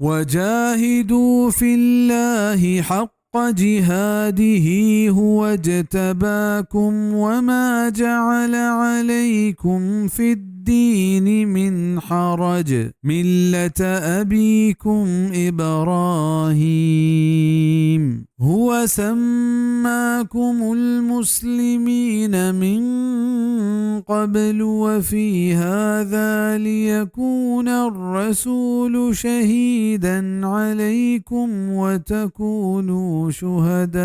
وجاهدوا في الله حق جهاده هو اجتباكم وما جعل عليكم في الدين من حرج، ملة أبيكم إبراهيم، هو سماكم المسلمين من قبل وفي هذا ليكون الرسول شهيدا عليكم وتكونوا شهداء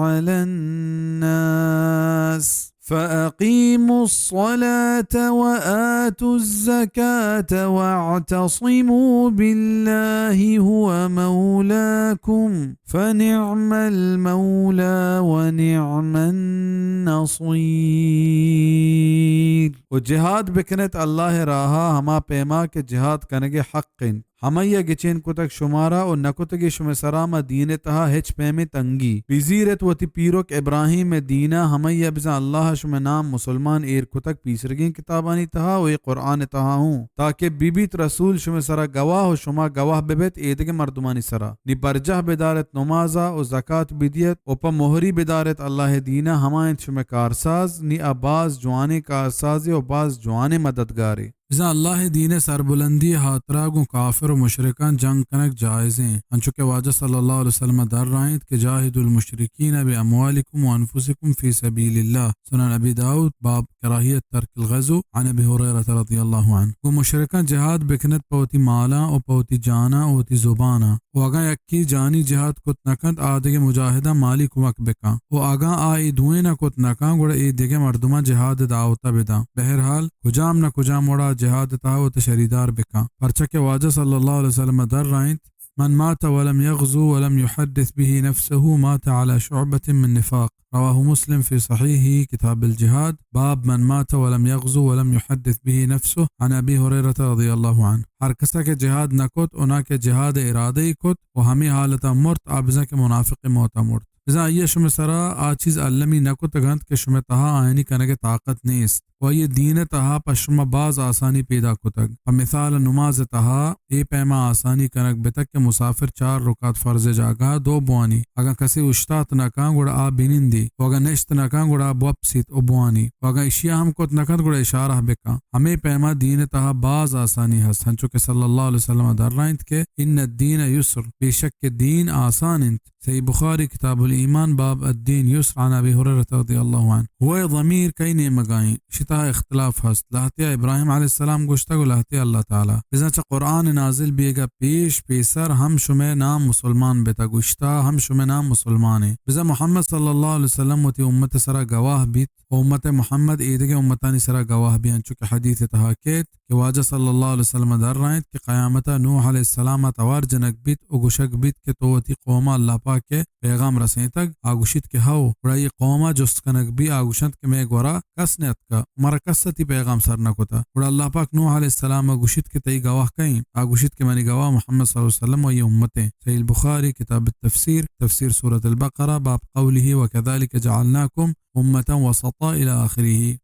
على الناس، فأقيموا الصلاة وآتوا الزكاة واعتصموا بالله هو مولاكم فنعم المولى ونعم النصير. و جہاد بکنت اللہ راہا ہما پیما کہ جہاد کنگے حق انت۔ ہمئیا گچین کتگ شمارا و نکتگی شمئے سرا ما دین تہا ہچ پیمیں تنگی۔ بزیرت وتی پیرک ابراہیم دینہ، ہمئیا بزاں اللہ شمئے نام مسلمان ایر کتگ پیسرگیں کتابانی تہا و اے قرآن تہا ہوں، تاکہ ببیت رسول شمئے سرا گواہ و شما گواہ ببیت ایدگہ مردمانی سرا۔ نی برجاہ بدارت نمازا و زکات بدیت و پہ مہری بدارت اللہ دینہ، ہما انت شمئے کارساز، نی آ باز جوانیں کارسازے و باز جوانیں مددگارے۔ بزاں اللہ ءِ دین ءِ سربلندی ءِ ہاترا گوں کافر و مشرکاں جنگ کنگ جائز ایں، انچو کہ واجہ صلی اللہ علیہ وسلم ءَ درائینت کہ جاہدوا المشرکین باموالکم وانفسکم فی سبیل اللہ، سنن ابی داؤد، باب کراہیت ترک الغزو، عن ابی ہریرہ رضی اللہ عنہ۔ گوں مشرکاں جہاد بکنت پہ وتی مالاں و پہ وتی جاناں و وتی زباناں۔ و اگاں یکے جانی جہاد کت نہ کنت، آ دگہ مجاہداں مالی کمک بکن، و اگاں آ اے دوئیناں کت نہ کن، گڑا اے دگہ مردماں جہاد ءِ دعوت ءَ بدن۔ بہرحال، کجام نہ کجام وڑا جہاد ءِ تہا وت شریدار بکن، پرچا کہ واجہ صلی اللہ علیہ وسلم ءَ درائینت، من مات ولم یغزو ولم یحدث به نفسه مات علی شعبة من نفاق۔ رواہ مسلم فی صحیحہ کتاب الجہاد، باب من مات ولم یغزو ولم یحدث به نفسه، عن ابی ہریرہ رضی اللہ عنہ۔ ہر کسا کہ جہاد نہ کت و نہ کہ جہاد ءِ ارادہ ای کت و ہمے حالتا مرت، آ بزاں کہ منافق ءِ موتا مرت۔ بزاں آئی ءَ شمئے سرا آ چیز المی نہ کتگ انت کہ شمئے تہا آیانی کنگ ءِ طاقت نیست۔ و آئی ءَ دین ءِ تہا پہ شما باز آسانی پیدا کتگ۔ پہ مثال نماز ءِ تہا اے پیما آسانی کنگ بتگ کہ مسافر چار رکعت فرض ءِ جاگہ ءَ دو بوانی۔ اگاں کسے اوشتات نہ کن گڑا آ بنندی، و اگاں نشت نہ کن گڑا آ بوپسیت و بوانی۔ و اگاں اشیا ہم کت نہ کنت گڑا اشارہ بکن۔ ہمے پیما دین ءِ تہا باز آسانی ہست، ہنچو کہ صلی اللہ علیہ وسلم ءَ درائینت کہ ان الدین یسر، بے شک کہ دین آسان انت۔ صحیح بخاری، کتاب الایمان، باب الدین یسر، عن ابی ہریرہ رضی اللہ عنہ۔ ہو ءِ ضمیر کئی نیمگا ایں؟ اشی تہا اختلاف ہست۔ لہتیا ابراہیم علیہ السلام گوشتگ و لہتیا اللہ تعالی۔ بزاں چہ قرآن نازل بیگا پیش پیسر ہم شمئے نام مسلمان بتگ و اشی تہا ہم شمئے نام مسلمان ایں۔ بزاں محمد صلی اللہ علیہ وسلم وتی امت ءِ سرا گواہ بیت و امت محمد ایدگہ امتانی سرا گواہ بی، انچو کہ حدیث ءِ تہا کیت۔ کہ واجہ صلی اللہ علیہ وسلم ءَ درائینت کہ قیامت ءَ نوح علیہ السلام ءَ توار جنگ بیت و گوشگ بیت کہ تو وتی قوم ءَ اللہ پاک ءِ پیغام رسینتگ؟ آ گوشیت کہ ہئو۔ گڑا آئی ءِ قوم ءَ جست کنگ بی، آ گوشنت کہ مئے گورا کس نیاتکہ، مارا کس ءَ تئی پیغام سر نہ کتہ۔ گڑا اللہ پاک نوح علیہ السلام ءَ گوشیت کہ تئی گواہ کئے انت؟ آ گوشیت کہ منی گواہ محمد صلی اللہ علیہ وسلم و آئی ءِ امت انت۔ صحیح البخاری، کتاب التفسیر، تفسیر سورۃ البقرہ، باب قوله وكذلك جعلناكم أمة وسطا إلى آخره۔